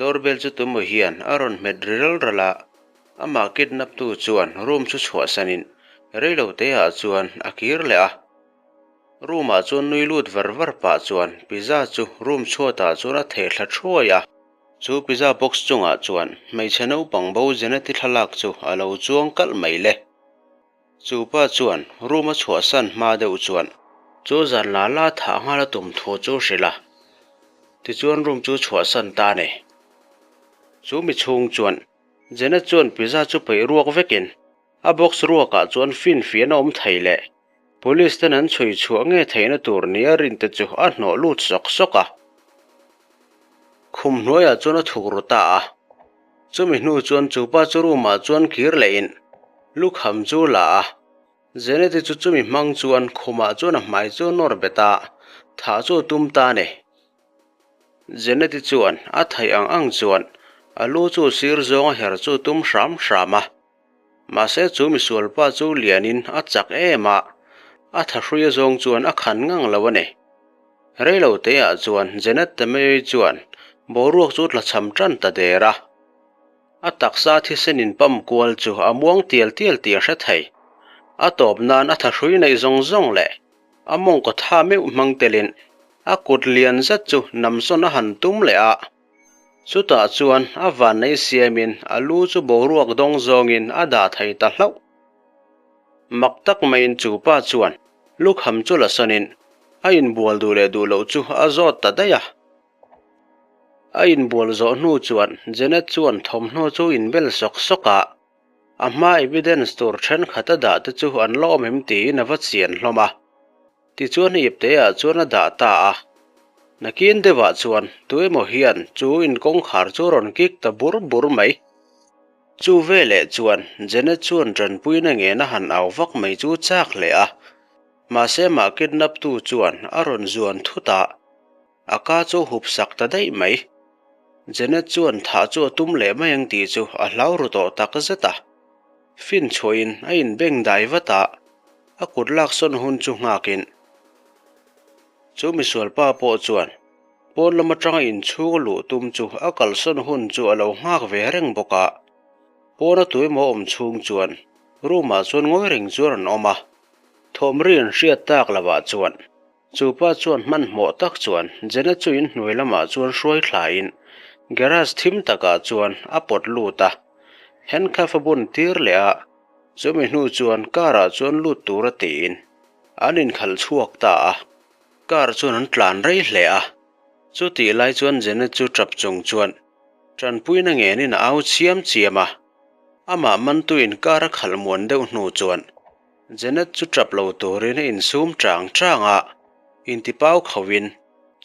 Doorbell chu tumaw hian a rawn hmet ri ral ral a, amah kidnap tu chuan room chu chhuahsanin reilo te ah chuan a kir leh a. Room ah chuan nui lut var var pah chuan pizza chu room chhuatah chuan a theh thla thuai a. Chu pizza box chungah chuan hmeichhe naupang bo Jeneti thlalak chu a lo chuang kalh mai le. Chu pa chuan room a chhuahsan hma deuh chuan chu zan la la thah nghal a tum thu chu hrilh a, tichuan room chu chhuahsan ta a ni. Chu mi chhung chuan Janet chuan pizza chu peih ruak vekin a box ruakah chuan finfiahna awm thei leh police ten an chhui chhuah nge theihna tur nia rinte chu a hnawh lut sawk sawk a. Khum hnuaiah chuan a thuk ru ta a. Chumi hnu chuan chu pa chu room ah chuan kir lehin lukham chu la a. Jeneti chu chumi hmang chuan khumah chuan a hmai chu a nawr bet a, thah chu a tum ta a ni. Jeneti chuan a theih ang ang chuan a lu chu sir zawng a her chu tum hram hram a. Mahse chu misualpa chu lianin a chak em a, a thahrui a zawng chuan a khan ngang lo a ni. Reilo teah chuan Janet Tameyi chuan boruak chu tlachham tan ta der a. A taksa thisen in pump kual chu a muang tial tial tih a hre thei. A tawp nan a thahrui neih zawng zawng leh a mawngkaw tha meuh hmang telin a kut lian zet chu namsawn a han tum leh a. Chutah chuan a vannei siamin a lu chu boruak dawng zawngin a dah thei ta hlauh. Mak tak maiin chu pa chuan lukham chu la sawnin a inbual duh leh duh loh chu a zawt ta daih a. A inbual zawh hnu chuan Janet chuan thawmhnaw chu inbel sawk sawk a, a hma evidence tur thenkhat a dah te chu an la awm em tiin a va chian hlawm a. Tichuan ipteah chuan a dah ta a. Nakin deuhah chuan tuemaw hian chu inkawngkhar chu rawn kik ta bur bur mai. Chu veleh chuan Janet chuan tanpuina ngena han au vak mai chu chak hle a. Mahse mah kidnap tu chuan a rawn zuan thut a, a ka chu hup sak ta daih mai. Janet chuan thah chu a tum leh mai ang tih chu a hlau ru tawh tak zet a. Fin chhuahin a inbeng dai vat a, a kut laksawn hun chu nghakin. Chu misualpa pawh chuan pawn lam atanga inchhung a luh tum chu a kalsawn hun chu a lo nghak ve reng bawk a. Pawn a tuemaw awm chhung chuan room ah chuan ngawi reng chuan an awm a. Thawmri an hriat tak lovah chuan chu pa chuan hmanhmawh tak chuan Janet chu inhnuai lamah chuan hruai thlain garage thim takah chuan a pawt lut a, handcuff a bun tir leh a, chumi hnu chuan car ah chuan lut tura tiin an inkhalh chhuak ta a. Car chuan an tlan rei hle a, chutih lai chuan Janet chu tap chung chuan tanpuina ngenin a au chiam chiam a, amah mantuin car a khalh muan deuh hnu chuan Janet chu tap lo turin a insum chang chang a, intipau khauhin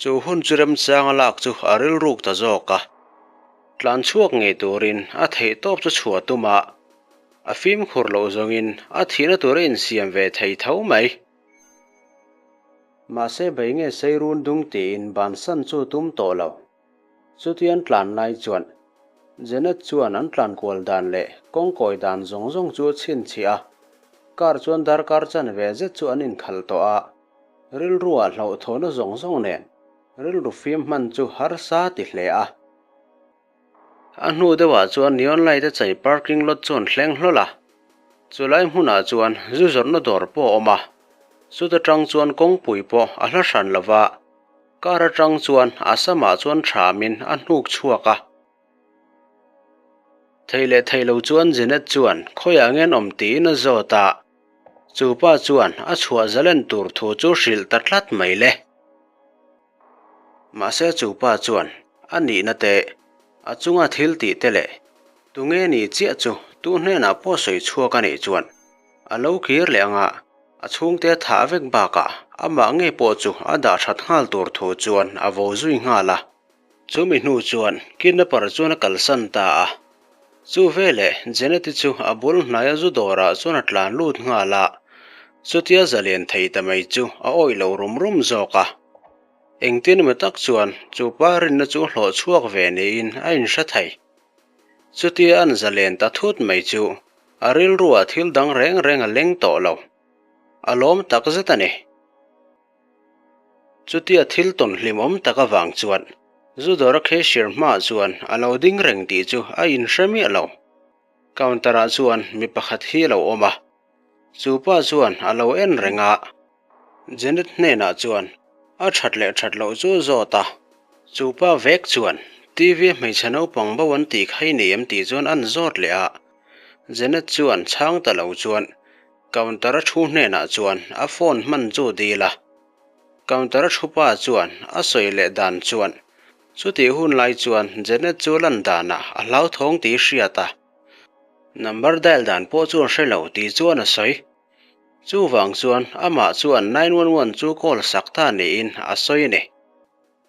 chu hun chu remchanga lak chu a rilruk ta zawk a. Tlan chhuak ngei turin a theihtawp chu chhuah tum a, a fimkhur loh zawngin a thihna tur a insiam ve thei tho mai. Mahse bei nge sei run dung tiin bansan chu tum tawh lo. Chuti an tlan lai chuan Janet chuan an tlan kual dan leh kawngkawi dan zawng zawng chu a chhinchhiah a, car chuan darkar chanve zet chu an inkhalh tawh a, rilruah hlauhthawhna zawng zawng nen rilru fim hman chu harsa ti hle a. A hnu deuhah chuan neon light a chei parking lot chu an thleng hlawl a, chulai hmunah chuan zu zawrhna dawr pawh a awm a, chuta tang chuan kawngpui pawh a hla hran lo va. Car atang chuan a samah chuan thamin a hnuk chhuak a. Thei leh thei lo chuan Jenet chuan khawiah nge an awm tiin a zawt a. Chu pa chuan a chhuah zalen tur thu chu hrilh ta tlat mai le. Mahse chu pa chuan a nihna te, a chunga thil tih te leh tunge ni chiah chu tu hnenah pawh sawi chhuak a nih chuan a lo kir leh anga A chhungte a thah vek bakah amah ngei pawh chu a dah that nghal tur thu chuan a vo zui nghal a. Chumi hnu chuan kidnapper chuan a kalsan ta a. Chu veleh Janet-i chu a bul hnaia zu dawrah chuan a tlan lut nghal a. Chutia zalen thei ta mai chu a awih lo rum rum zawk a. Engtin emaw tak chuan chu pa rinna chu hlawh chhuak ve niin a inhre thei. Chutia an zalen ta thut mai chu A rilruah thil dang reng reng a leng tawh lo. A lawm tak zet a ni. Chutia thil tawn hlimawm tak avang chuan Zu dawra cashier hmaah chuan a lo ding reng tih chu a inhre miah lo. Counter ah chuan mi pakhat hi a lo awm a, chu pa chuan a lo en reng a. Janet hnenah chuan a that leh that loh chu zawt a, chu pa vek chuan TV a hmeichhe naupang bo an tih kha i nei em tih chuan an zawt leh a. Janet chuan chhang ta lo chuan counter a thu hnenah chuan a phone hman chu dil a. Counter a thu pa chuan a sawi leh dan chuan chutih hun lai chuan Janet chu lan danah a hlauthawng tih hriat a, number dial dan pawh chuan hre lo tih chuan a sawi. Chuvang chuan amah chuan 911 chu call sak ta niin a sawi a ni.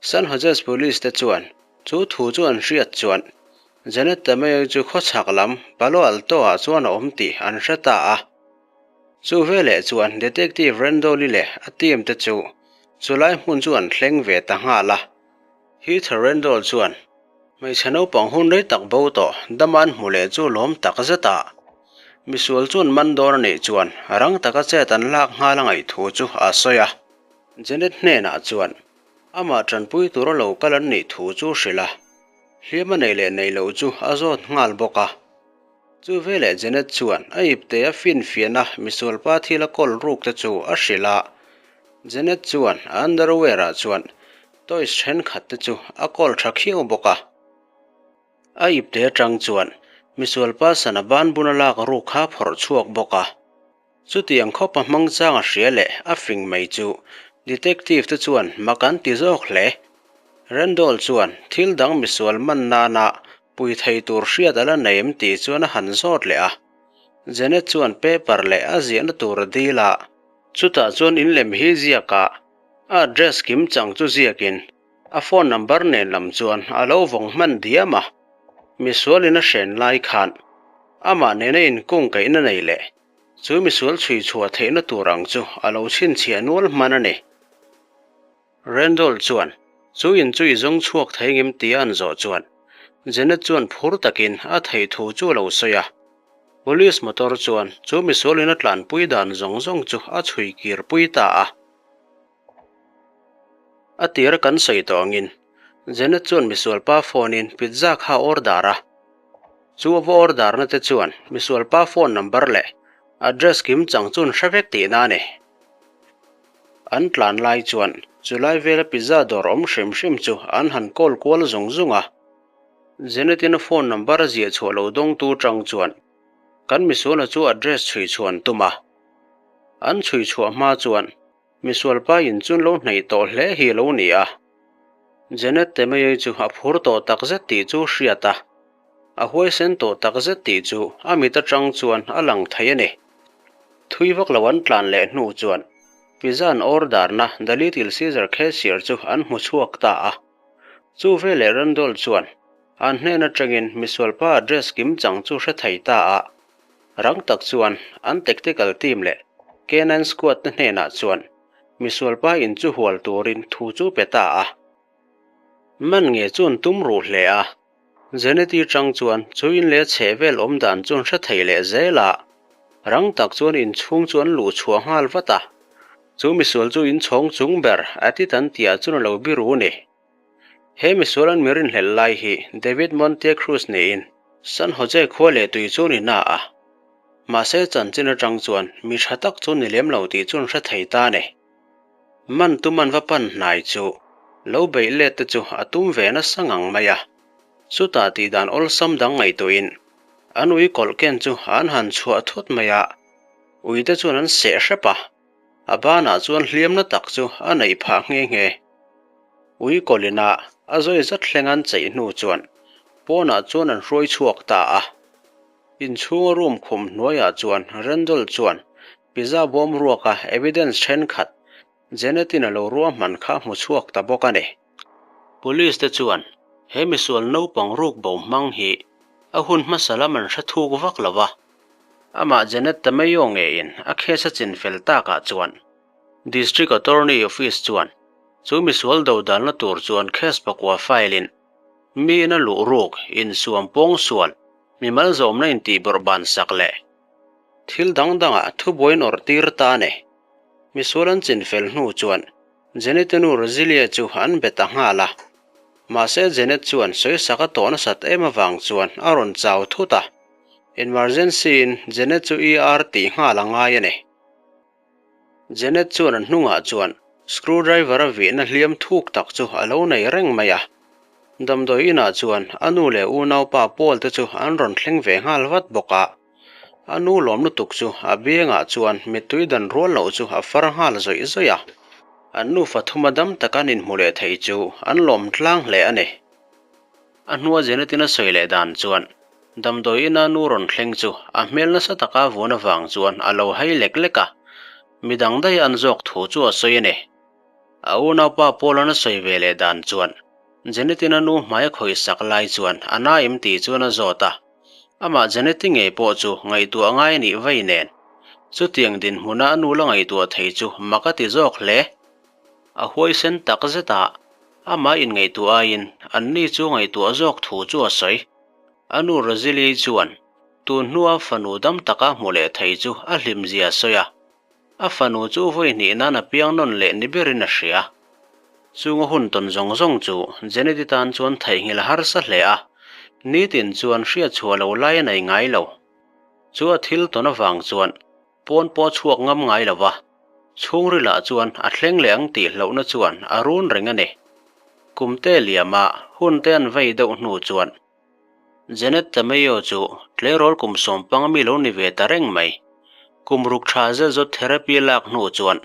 San Jose's Police te chuan chu thu chu an hriat chuan Janet Tamayo chu khawchhak lam Palo Alto ah chuan a awm tih an hre ta a. Chu veleh chuan Detective Randolph-i leh a team te chu chulai hmun chu an thleng ve ta nghal a. Heather Randolph chuan hmeichhe naupang hun rei tak bo tawh dama an hmu leh chu lawm tak zet a. Misual chuan man dawn a nih chuan rang taka chet an lak nghal a ngaih thu chu a sawi a. Janet hnenah chuan amah tanpui tura lo kal an nih thu chu hrilh a, hliam a nei leh nei loh chu a zawt nghal bawk a. Chu veleh Janet chuan a ipte a finfiahna misualpa thil a kawl ruk te chu a hrilh a. Janet chuan a underwear ah chuan toys thenkhat te chu a kawl tha khiau bawk a. A ipte atang chuan misualpa sana ban buna lak ruk kha phawrh chhuak bawk a. Chutiang khawpa hmang chang a hria leh a fing mai chu Detective te chuan mak an ti zawk hle. Randall chuan thil dang misual man nana pui thei tur hriat a la nei em tih chuan a han zawt leh a. Janet chuan paper leh a ziahna tur a dil a. Chutah chuan in lem hi ziak a, a address kim chang chu ziakin a phone number nen lam chuan a lo vawng hman diam a. Misualin a hren lai khan amah nena inkungkaihna nei leh chu misual chhui chhuah theihna tur ang chu a lo chhinchhiah nual hman a ni. Randolph chuan chu in chu i zawng chhuak thei ngem tia an zawh chuan Janet chuan phur takin a theih thu chu a lo sawi a. Police motor chuan chu misualin a tlanpui dan zawng zawng chu a chhui kirpui ta a. A tir kan sawi tawh angin Janet chuan misualpa phone in pizza kha a order a. Chu a va order na te chuan misualpa phone number leh address kim chang chu an hre vek tihna a ni. An tlan lai chuan chulai vela pizza dawr awm hrim hrim chu an han call kual zung zung a. Janet in a phone number a ziah chhuah lo dawngtu tang chuan kan misuala chu address chhui chhuah an tum a. An chhui chhuah hma chuan Misualpa in chun lo hnaih tawh hle hi lo ni a. Janet Temeyoi chu a phur tawh tak zet tih chu hriat a, a huaisen tawh tak zet tih chu a mit atang chuan a lang thei a ni. Thui vak lo an tlan leh hnu chuan pizza an order na The Little Caesar cashier chu an hmu chhuak ta a. Chu veleh Randolph chuan an hnen atangin misualpa address kim chang chu hre thei ta a. Rang tak chuan an tactical team leh K9 squad te hnenah chuan misualpa in chu hual turin thu chu pe ta a. Man nge chuan tum ruh hle a, Janet-i chang chuan chu in leh chheh vel awm dan chuan hre thei leh zel a. Rang tak chuan inchhung chu an luh chhuah nghal vat a. Chu misual chu inchhawng chung ber a ti tan tihah chuan a lo biru ni. He misual an mi rinhlelh lai hi David Monte Cruz niin San Jose khua leh tui chu ni na a. Mahse chanchin atang chuan mi tha tak chu ni lem lo tih chu an hre thei ta a ni. Man tum an va pan hnai chu lo beih let te chu a tum ve nasa ngang mai a. Chutah tih dan awlsam dang ngaihtuahin an ui kawlh ken chu an han chhuah thut mai a, ui te chuan an seh hrep a. A banah chuan hliamna tak chu a neih phah nghe nghe. Ui kawlina a zawi zat thleng an cheih hnu chuan pawnah chuan an hruai chhuak ta a. Inchhunga room khum hnuaiah chuan Randall chuan pizza bawm ruaka evidence thenkhat Janet-in a lo ruahman kha hmu chhuak ta bawk a ni. Police te chuan he misual naupang ruk bo hmang hi a hun hmasa lam an hre thuk vak lo va. Amah Janet Tamayo ngeiin a case a chin fel takah chuan District Attorney Office chuan chu misual dodalna tur chuan case pakua file in mi in a luh ruk, insuam pawng sual, mimal zawmna intihbawrh ban sak leh thil dang dangah thubuai nawr tir ta a ni. Misual an chin fel hnu chuan Janet-a nu Roselia chu an be ta nghal a. Mahse Jenet chuan sawisak a tawh nasat em avang chuan a rawn chau thut a. Emergency in Jenet chu ER tih nghal a ngai a ni. Jenet chuan a hnungah chuan screwdriver a vihna hliam thuk tak chu a lo nei reng mai a. Damdawi inah chuan a nu leh unaupa Paul te chu an rawn thleng ve nghal vat bawk a. A nu lawm lutuk chu a biangah chuan mittui dan rual loh chu a far nghal zawih zawih a. An nufa thuma dam taka an inhmu leh thei chu an lawm tlang hle a ni. A hnua Jenet-in a sawi leh dan chuan damdawi ina nu rawn thleng chu a hmel nasa taka vun avang chuan a lo hai lek lek a, midang daih an zawk thu chu a sawi a ni. A unaupa Paul-a'n a sawi ve leh dan chuan Jenet-in a nu hmai a khawih sak lai chuan a na em tih chuan a zawt a, amah Jenet-i ngei pawh chu ngaihtuah ngai a nih vei nen chutiang dinhmuna a nu la ngaihtuah thei chu mak a ti zawk hle. A huaisen tak zet a, amah inngaihtuah aiin anni chu ngaihtuah zawk thu chu a sawi. A nu Rosalie chuan tun hnua fanu dam taka hmu leh thei chu a hlimzia a sawi a, a fanu chu vawi hnih nan a piang nawn leh ni berin a hria. Chunga hun tawn zawng zawng chu Janet-i tan chuan theihnghilh a harsa hle a, nitin chuan hriatchhuah lo lai a nei ngai lo. Chu a thil tawn avang chuan Pawn pawh chhuak ngam ngai lo va, chhungrilah chuan a thleng leh ang tih hlauhna chuan a run reng a ni. Kumte liama hunte an vei deuh hnu chuan Janet Tamayo chu tleirawl kum sawmpang mi lo ni ve ta reng mai. Kum ruk tha zet zawt therapy lak hnu chuan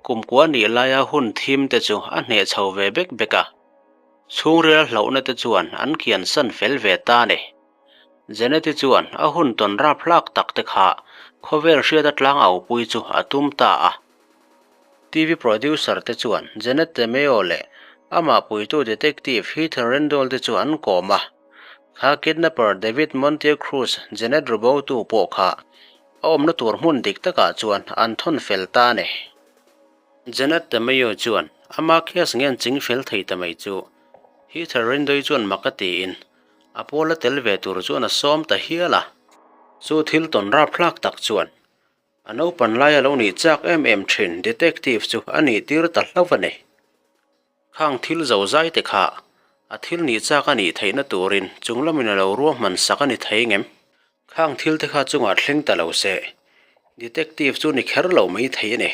kum kua nih laia hun thim te chu a hneh chho ve bek bek a, chhungrila hlauhna te chuan an kiansan fel ve ta a ni. Janet-i chuan a hun tawn rap hlak tak te kha khawvel hriata tlang aupui chu a tum ta a. TV producer te chuan Janet Tamayo leh amah puitu detective Heather Randall te chu an kawm a. Kha kidnapper David Montiel Cruz Janet rubotu pawh kha a awmna tur hmun dik takah chuan an thawn fel ta a ni. Janet Tamayo chuan ama case nge an ching fel thei ta mai chu Heather Randall chuan mak a tiin A pawla tel ve tur chuan a sawm ta hial a. Chu thil tawn rapthlak tak chuan a naupan laia lo nih chak em em thin detective chu a nih tir ta hlauh a ni. Khang thil zo zai te kha a thil nih chak a nih theihna turin chung lamin a lo ruahman sak a ni thei ngem? Khang thil te kha chungah thleng ta lo se detective chu ni kher lo mai thei a ni.